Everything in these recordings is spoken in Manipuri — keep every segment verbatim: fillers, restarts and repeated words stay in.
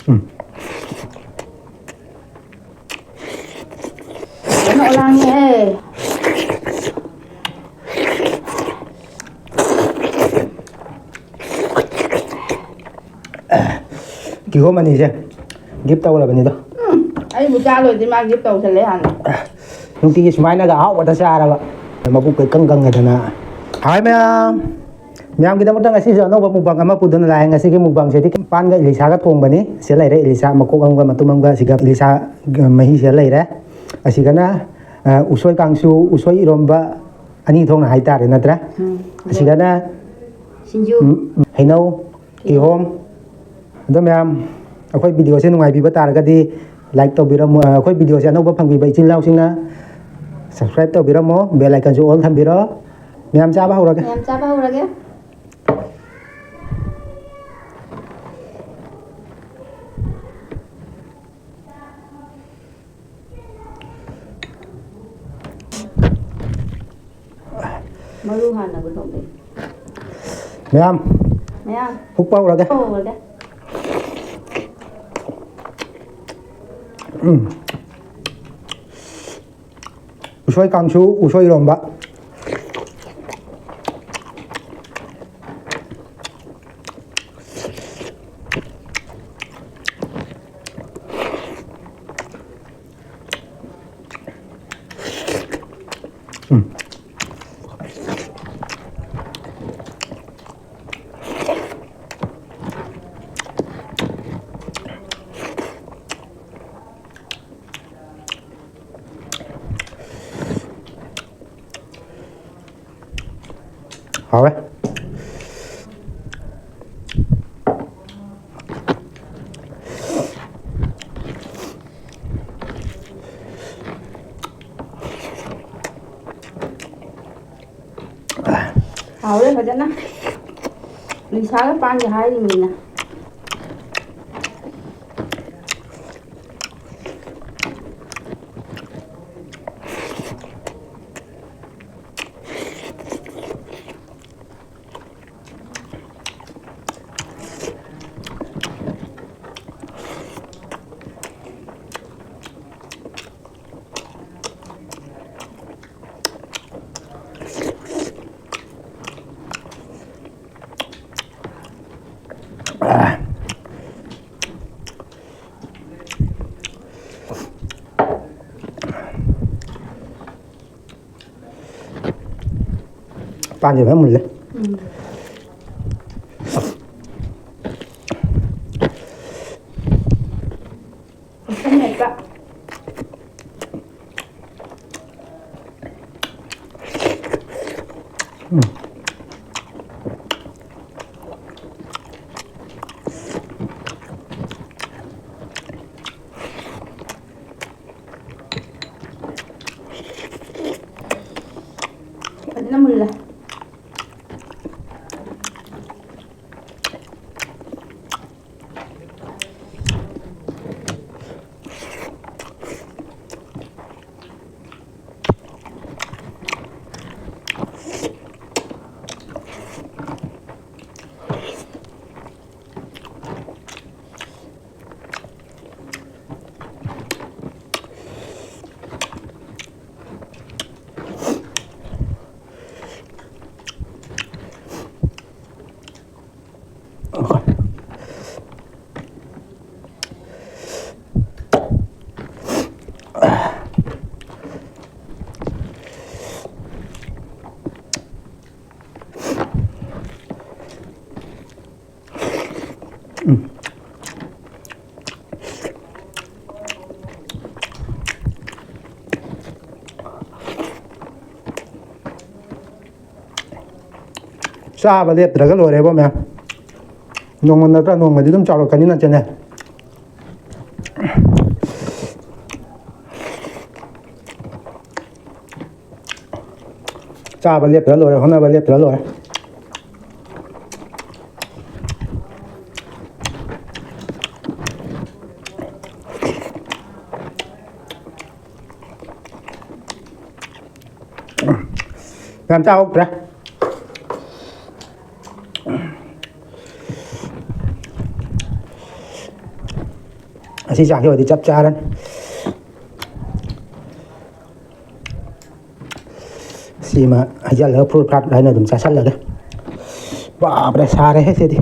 ꯎꯝ꯫ ꯀꯩꯅꯣ ꯂꯥꯡꯉꯦꯍꯦ꯫ ꯀꯤꯍꯣꯝ ꯑꯅꯤꯁꯦ ꯒꯤꯐ ꯇꯧꯔꯕꯅꯤꯗꯣ꯫ ꯎꯝ, ꯑꯩꯕꯨ ꯆꯥ ꯂꯣꯏꯗ꯭ꯔꯤ ꯃꯥ ꯒꯤꯐ ꯇꯧꯁꯜꯂꯦ ꯍꯥꯟꯅ꯫ ꯅꯨꯡꯇꯤꯒꯤ ꯁꯨꯃꯥꯏꯅꯒ ꯑꯍꯥꯎꯕꯗ ꯆꯥꯔꯕ꯫ ꯃꯕꯨꯛꯀ ꯏꯀꯪ ꯀꯪꯉꯗꯅ꯫ ꯍꯥꯏ ꯃꯌꯥꯝ꯫ ꯃꯌꯥꯝꯒꯤꯗꯃꯛꯇ ꯉꯁꯤꯁꯨ ꯑꯅꯧꯕ ꯃꯨꯛꯕꯥꯡ ꯑꯃ ꯄꯨꯗꯨꯅ ꯂꯥꯛꯑꯦ꯫ ꯉꯁꯤꯒꯤ ꯃꯨꯛꯕꯥꯡꯁꯤꯗꯤ ꯄꯥꯟꯒ ꯏꯂꯤꯁꯥꯒ ꯊꯣꯡꯕꯅꯤ꯫ ꯁꯤꯗ ꯂꯩꯔꯦ ꯏꯂꯤꯁꯥ ꯃꯀꯣꯛ ꯑꯃꯒ ꯃꯇꯨꯝ ꯑꯃꯒ, ꯑꯁꯤꯒ ꯏꯂꯤꯁꯥ ꯃꯍꯤꯁꯤꯗ ꯂꯩꯔꯦ꯫ ꯑꯁꯤꯒꯅ, ꯑ, ꯎꯁꯣꯏ ꯀꯥꯡꯁꯨ, ꯎꯁꯣꯏ ꯏꯔꯣꯝꯕ ꯑꯅꯤ ꯊꯣꯛꯅ ꯍꯥꯏꯇꯥꯔꯦ, ꯅꯠꯇ꯭ꯔꯥ? ꯎꯝ꯫ ꯑꯁꯤꯒꯅ ꯁꯤꯡꯖꯨ꯫ ꯎꯝ, ꯎꯝ, ꯍꯩꯅꯧ, ꯀꯤꯍꯣꯝ꯫ ꯑꯗꯣ ꯃꯌꯥꯝ, ꯑꯩꯈꯣꯏ ꯚꯤꯗꯤꯑꯣꯁꯦ ꯅꯨꯡꯉꯥꯏꯕꯤꯕ ꯇꯥꯔꯒꯗꯤ like ꯇꯧꯕꯤꯔꯝꯃꯣ꯫ ꯑ, ꯑꯩꯈꯣꯏ ꯚꯤꯗꯤꯑꯣꯁꯦ ꯑꯅꯧꯕ ꯐꯪꯕꯤꯕ ꯏꯆꯤꯜ ꯏꯅꯥꯎꯁꯤꯡꯅ subscribe ꯇꯧꯕꯤꯔꯝꯃꯣ, bell icon ꯁꯨ all ꯊꯝꯕꯤꯔꯣ꯫ ꯃꯌꯥꯝ ꯆꯥꯕ ꯍꯧꯔꯒꯦ꯫ ꯃꯌꯥꯝ ꯆꯥꯕ ꯍꯧꯔꯒꯦ꯫ ꯃꯔꯨ ꯍꯥꯟꯅꯕꯨ ꯇꯧꯗꯦ꯫ ꯃꯌꯥꯝ꯫ ꯃꯌꯥꯝ꯫ ꯍꯨꯛꯄ ꯍꯧꯔꯒꯦ꯫ ꯍꯨꯛꯄ ꯍꯧꯔꯒꯦ꯫ ꯎꯝ꯫ ꯎꯁꯣꯏ ꯀꯥꯡꯁꯨ, ꯎꯁꯣꯏ ꯏꯔꯣꯝꯕ꯫ ꯎꯝ꯫ ꯍꯥꯎꯋꯦ꯫ ꯍꯥꯎꯔꯦ ꯐꯖꯅ꯫ ꯂꯤꯁꯥꯒ ꯄꯥꯟꯒ ꯍꯥꯏꯔꯤꯃꯤꯅ꯫ ꯄꯥꯟꯁꯦ ꯐꯖꯅ ꯃꯨꯜꯂꯦ꯫ ꯎꯝ꯫ ꯃꯈꯨꯝ ꯃꯦꯠꯄ꯫ ꯎꯝ꯫ ꯐꯖꯅ ꯃꯨꯜꯂꯦ꯫ ꯎꯝ꯫ ꯆꯥꯕ ꯂꯦꯞꯇ꯭ꯔꯒ ꯂꯣꯏꯔꯦꯕꯣ ꯃꯌꯥꯝ꯫ ꯅꯣꯡꯃ ꯅꯠꯇ꯭ꯔ ꯅꯣꯡꯃꯗꯤ ꯑꯗꯨꯝ ꯆꯥꯎꯔꯛꯀꯅꯤ ꯅꯠꯇꯦꯅꯦ꯫ ꯆꯥꯕ ꯂꯦꯞꯇ꯭ꯔ ꯂꯣꯏꯔꯦ, ꯍꯣꯠꯅꯕ ꯂꯦꯞꯇ꯭ꯔ ꯂꯣꯏꯔꯦ꯫ ꯌꯥꯝ ꯆꯥꯍꯧꯗ꯭ꯔꯦ꯫ ꯑꯁꯤ ꯆꯥꯛꯁꯤ ꯑꯣꯏꯔꯗꯤ ꯆꯞ ꯆꯥꯔꯅꯤ꯫ ꯁꯤꯃ ꯍꯩꯖꯤꯜꯂꯒ ꯐ꯭ꯔꯨꯠ ꯐ꯭ꯔꯥꯠ ꯍꯥꯏꯅ ꯑꯗꯨꯝ ꯆꯥꯁꯤꯜꯂꯒꯦ꯫ ꯕꯥꯞꯔꯦ, ꯁꯥꯔꯦꯍꯦ ꯁꯤꯗꯤ꯫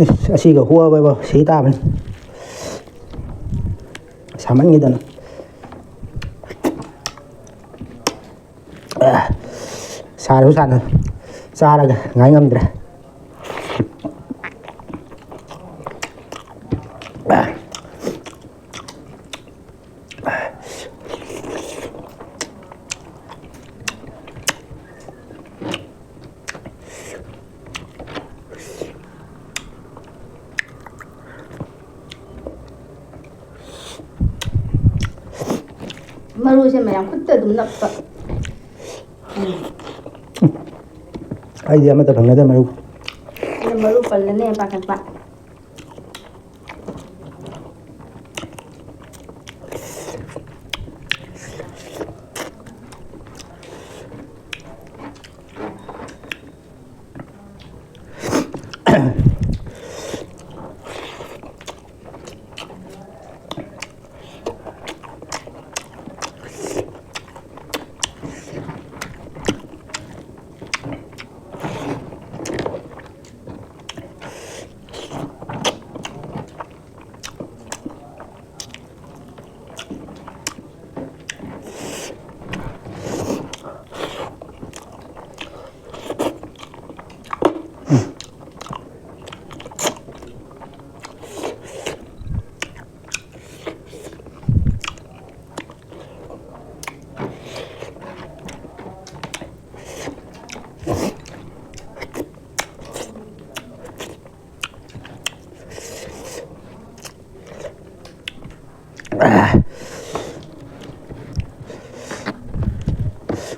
ꯏꯁ, ꯑꯁꯤꯒ ꯍꯣꯕꯕ ꯁꯤ ꯇꯥꯕꯅꯤ꯫ ꯃꯟꯒꯤꯗꯅ꯫ ꯁꯥꯔꯁꯨ ꯁꯥꯅ ꯆꯥꯔꯒ ꯉꯥꯏ ꯉꯝꯗ꯭ꯔꯦ꯫ ꯃꯔꯨꯁꯦ ꯃꯌꯥꯝ ꯈꯨꯠꯇ ꯑꯗꯨꯝ ꯅꯞꯄ꯫ ꯑꯩꯗꯤ ꯑꯃꯠꯇ ꯐꯪꯅꯗꯦ ꯃꯔꯨ꯫ ꯑꯩꯅ ꯃꯔꯨ ꯄꯜꯂꯅꯦ ꯄꯥꯈꯠꯄ꯫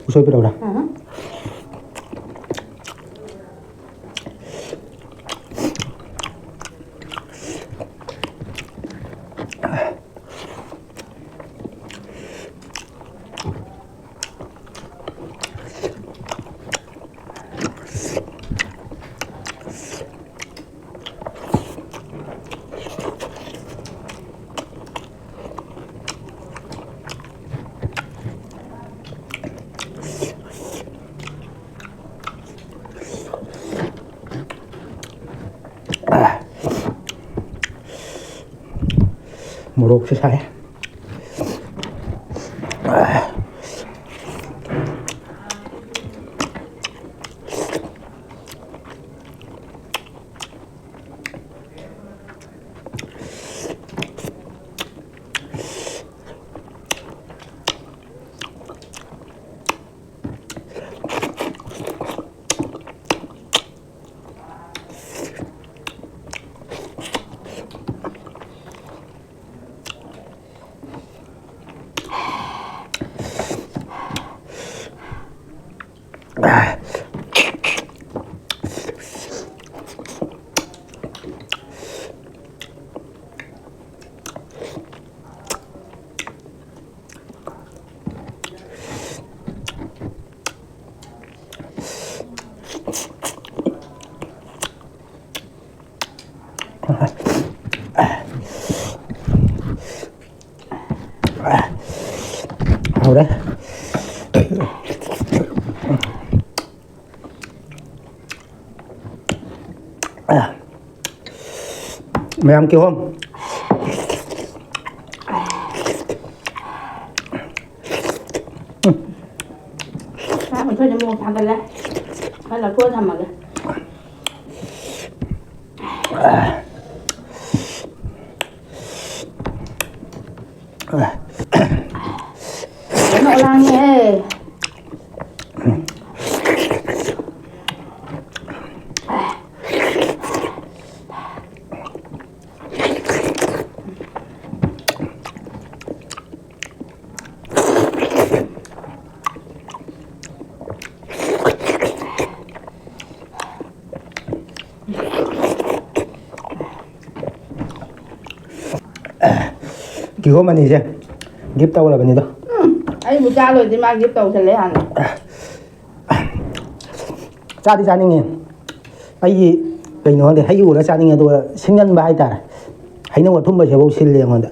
ꯎꯁꯣꯏ ꯄꯤꯔꯛꯎꯔꯥ? ꯑꯍ꯫ ꯃꯣꯔꯣꯛꯁꯨ ꯁꯥꯏ꯫ ꯍꯧꯔꯦ꯫ ꯃꯌꯥꯝ ꯀꯤꯍꯣꯝ꯫ ꯆꯥꯛ ꯃꯊꯣꯏꯗ ꯃꯣꯔꯣꯛ ꯊꯥꯡꯒꯠꯂꯦ꯫ ꯈꯔ ꯂꯧꯊꯣꯛꯑ ꯊꯝꯃꯒꯦ꯫ ꯀꯩꯅꯣ ꯂꯥꯡꯉꯦꯍꯦ꯫ ꯀꯤꯍꯣꯝ ꯑꯅꯤꯁꯦ ꯒꯤꯐ ꯇꯧꯔꯕꯅꯤꯗꯣ꯫ ꯎꯝ, ꯑꯩꯕꯨ ꯆꯥ ꯂꯣꯏꯗ꯭ꯔꯤ, ꯃꯥ ꯒꯤꯐ ꯇꯧꯁꯜꯂꯦ ꯍꯥꯟꯅ꯫ ꯆꯥꯗꯤ ꯆꯥꯅꯤꯡꯉꯤ꯫ ꯑꯩꯒꯤ ꯀꯩꯅꯣ ꯈꯪꯗꯦ, ꯍꯩ ꯎꯔ ꯆꯥꯅꯤꯡꯉꯦ, ꯑꯗꯨꯒ ꯁꯤꯟꯒꯟꯕ ꯍꯥꯏꯇꯥꯔꯦ꯫ ꯍꯩꯅꯧ ꯑꯊꯨꯝꯕꯁꯤꯐꯥꯎ ꯁꯤꯜꯂꯦ ꯑꯩꯉꯣꯟꯗ꯫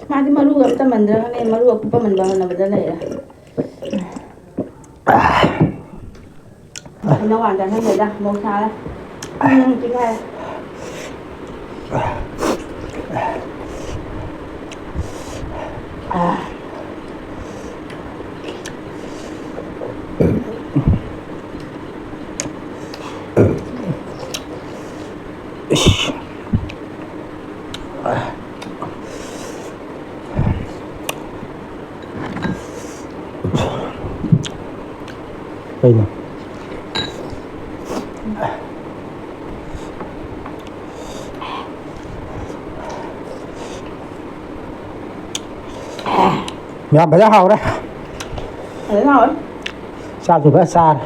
ꯃꯥꯗꯤ ꯃꯔꯨꯒ ꯑꯝꯇ ꯃꯟꯗ꯭ꯔꯒꯅꯦ, ꯃꯔꯨ ꯑꯀꯨꯞꯄ ꯃꯟꯕ ꯍꯣꯠꯅꯕꯗ ꯂꯩꯔꯦ꯫ ꯍꯩꯅꯧ ꯍꯥꯟ ꯆꯥꯁꯟꯒꯦꯗ, ꯃꯣꯔꯣꯛ ꯁꯥꯔꯦ꯫ ꯎꯝ, ꯆꯤꯛꯈꯥꯏꯔꯦ꯫ ꯏꯁ꯫ ꯀꯩꯅꯣ? ꯌꯥꯝ ꯐꯖꯅ ꯍꯥꯎꯔꯦ꯫ ꯐꯖꯅ ꯍꯥꯎꯔꯦ꯫ ꯆꯥꯛꯁꯨ ꯐꯖꯅ ꯆꯥꯔꯦ꯫